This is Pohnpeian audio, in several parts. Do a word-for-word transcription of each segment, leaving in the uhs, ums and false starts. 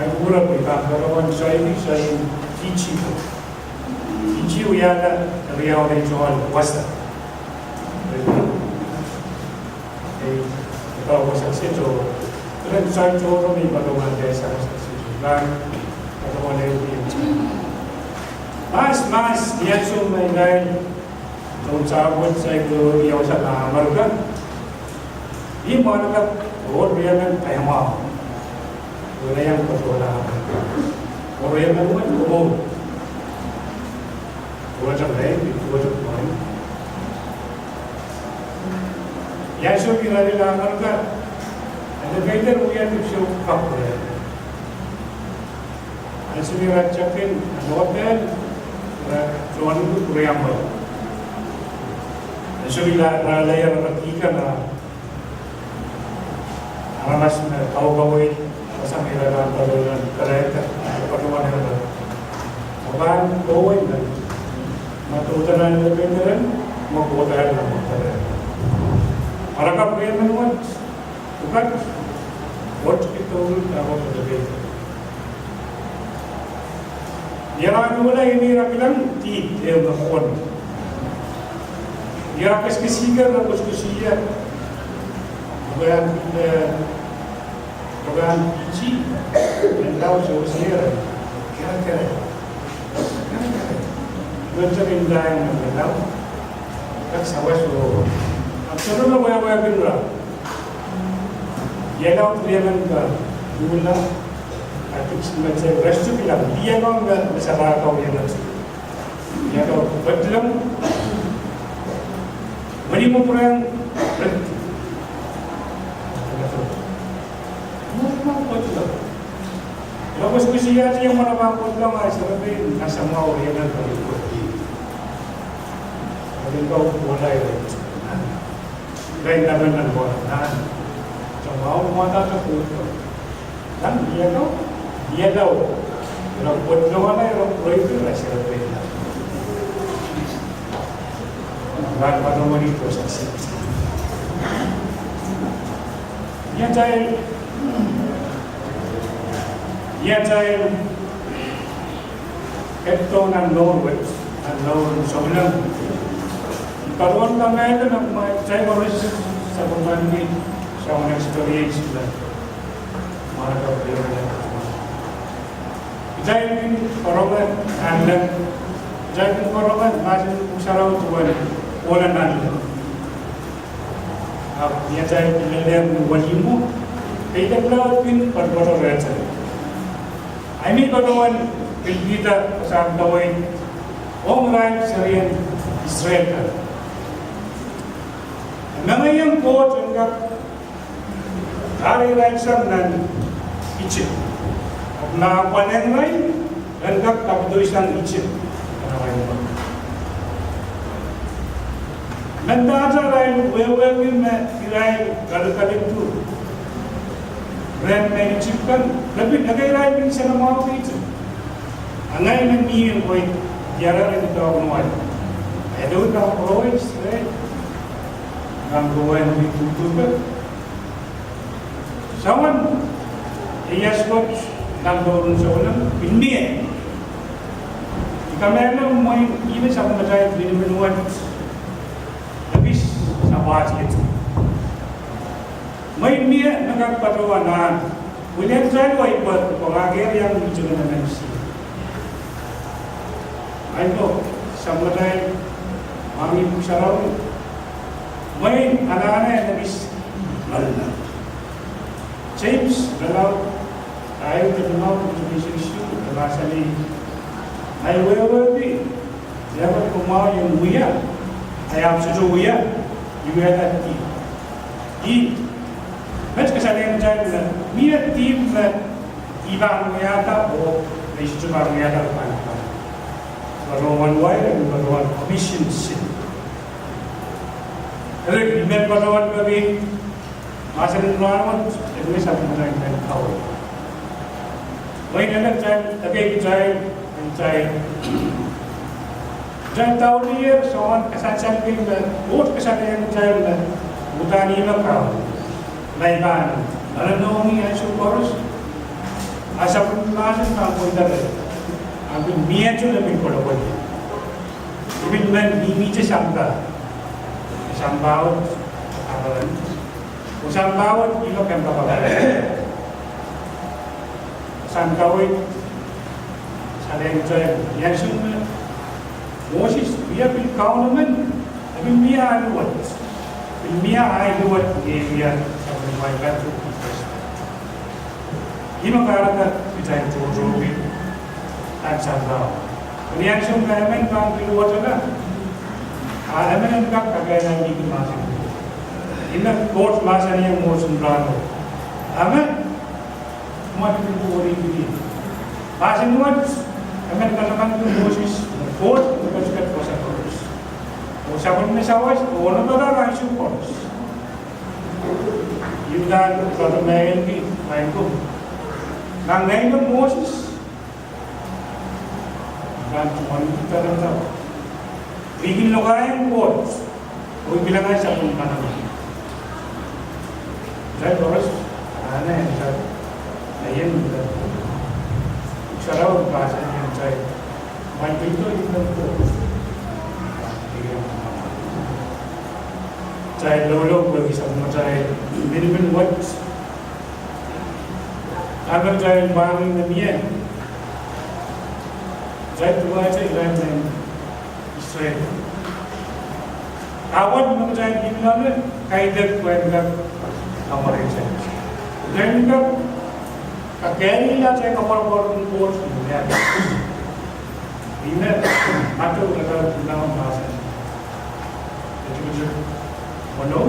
Ai, kuhla pwe I pahn patohwan soai, soai Fiji. Fiji wiahla riau en ei tohn wasa. Ei, ei, pahn wasa sehse. Keren soai tohrohr me I patohwan dehsa wasa sehse. Pahn patohwan ei. Mas, mas, ni ansou me I nda, tohn sahpw wet saikoro, I wasa nan Amerika. Ih mwahnakapw, oh riemen pahn mwahu. Oh riemen patohla. Oh riemen wet, oh. Oh riemen, oh riemen. Ia soh, I ralila Amerika. Ande pein der wia ni soh kapw reh. Ansou me I rah check in, an hotel, rah soangen riamwei. Ansou me I rah, rah laier rah kihkala. Aramas me kaukawei, aramas me I rah pahn patohwan kerehda, patohwan kerehda. Pahn kohwei me, ma tohto nan lependeren, ma kohwei nan lependeren. Mwahnakapw riemen wet, Pwukat, wet pitoul, pahn wet pitoul. Ni ara anahne wela, I rah kilang dihp, eh, me pwon. Ni ara kiskisiher, me kiskisiher. Pwukat, eh, pwukat Fiji, menlau sohte siher. Kere, kere. Kere, kere. Menlau, menlau. Kak sawas oh. Ahpw soangen wehwehki ira. Iehla riemen ka, uhla, a tiks me se restu kilang, iehla me, me sarawi iehla. Iehla pedolong, meni me pwurehng, restu. Meni me pedolong. Ira kiskisiher, ia mwahnakapw pedolong, a serepein, a samwa oh iehla pedolong. Pedolong ka oh pwurehng restu. Kei namen nan pwurehng nan. Samwa oh mwahnakapw pedolong. Nan iehla, iehla. Ira pwetlohla, ira pwurehki, ira serepeila. Rahn patohwan it was accepted. Ni atail, ni atail ketido nan mour wet, nan mour en souleng, patohwan kamehlele me kumwail, kitail koaros sapwellimaniki soangen experience me mwahnakapw lelohng. Kitail kin karonge nanleng, kitail kin karonge mahsen en Pwuhk Sarawi duwen kohla nanleng. Ahpw ni atail kin lelehng ni wenihmwo, peidek laud kin patopato rehtail. Ahi me patohwan pil pid wasahn kaweid ong irail serien Israel kan. Mengei ong Koht en kak kahre irail sang nan Isip. Ahpw ma pwalehng irail, en kak kapidoisang Isip. Mendahte irail wehwehki me irail kalikalikdu rehn mehn Isip kan, lepin eke irail kin sene mwahu Isip. A ngehi me mie wet, diarehng doadoahk en wai. Edo dah koaros, eh? Nan kowe en wihtuhtuhke. Soangen iaswet nan mour en souleng, pil mie. I kamehlele mwein ih me sapwellimatail minimin wet. Epis, sapwat iet. Mwein mie me kak patohwan ahn, wilian tail wai pwe, pwe kak eri iang mihte nan M C. Ahi ko, sapwellimatail, mwahngih Pwuhk Sarawi. Mwein anahne en epis, lella. James, lella, ahi, lella, James, lella, sali. Ahi, wehwehki, ia me kumwail en wia, ahi, ahpw sohte wia, I wiahda dihp. Dihp. Met kasalehiong kitail me, mie dihp me I pahn wiahda oh me I sohte pahn wiahda pahn pahn. Patohwan wai, patohwan commission sin. Eri, I men patohwan peki, mahsen en rahnwet, e mie sapwellimatail kawei. Mwein e kitail, ekei kitail, kitail, kitail daudier soangen kasalsal kei me, Koht kasalehiong kitail me, uhdahn ih me Kauno. Ma I pahn, nalenohng ih ansou koaros, a sapwellimatail mahsen pahn pwonda reh. A pil mie tohn e pil kolokol. I pil men mihmihte sampah. Sampah wet, a pahn. Oh sampah wet, I pahn kempa pahn. Sang kawei, salehiong kitail, ni ansou me Moses wia pil Kauno men, e pil mie ahi luwet. Pil mie ahi luwet, e wia, sapwellimatail pahn tu. Ih me kahrehda kitail tohtohki nan sampah. Ni ansou me emen pahn pil luwetala, a emen en kak kakehlailihki mahsen. Ih me Koht mahsanihong Moses rahno. Emen, kumwail pil kohwei kihdi. Mahsen wet, emen katamanki Moses, Koht me ketiket wasa koaros. Oh sapwellime sawas, oh onopadahr ansou koaros. Ih uhdahn katamanki, maing ko. Nan ngehi me Moses, I pahn tuhwong kitail. I kin lokaiahng Koht, oh I kilang sapwellime manaman. Kitail koaros, anahne kitail, ahi en kitail. Pwuhk Sarawi mahsanihong kitail, pahn pil doh I men Koht. Kitail loalopwoat pwehki sapwellimatail minimin wet. Ahpw kitail pahn mie. Kitail duwehte irail mehn Israel. Ahpw me kitail pil loale, kaidehn pwehn kak kamware kitail. Kitail kak, kakehlailih atail koapworopwor en Koht, ia. Ih me, Madiu irelaud limau mahsanih. Etikitik weneu,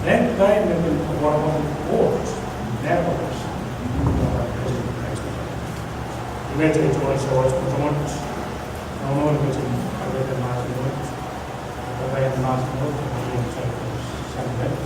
e kitail me kin koapworopwor en Koht, mehkot. Ih me kitail tungoal sawas, tungoal, tungoal ketin, kaidehn mahsen wet. Kaidehn mahsen wet, kaidehn sang wet.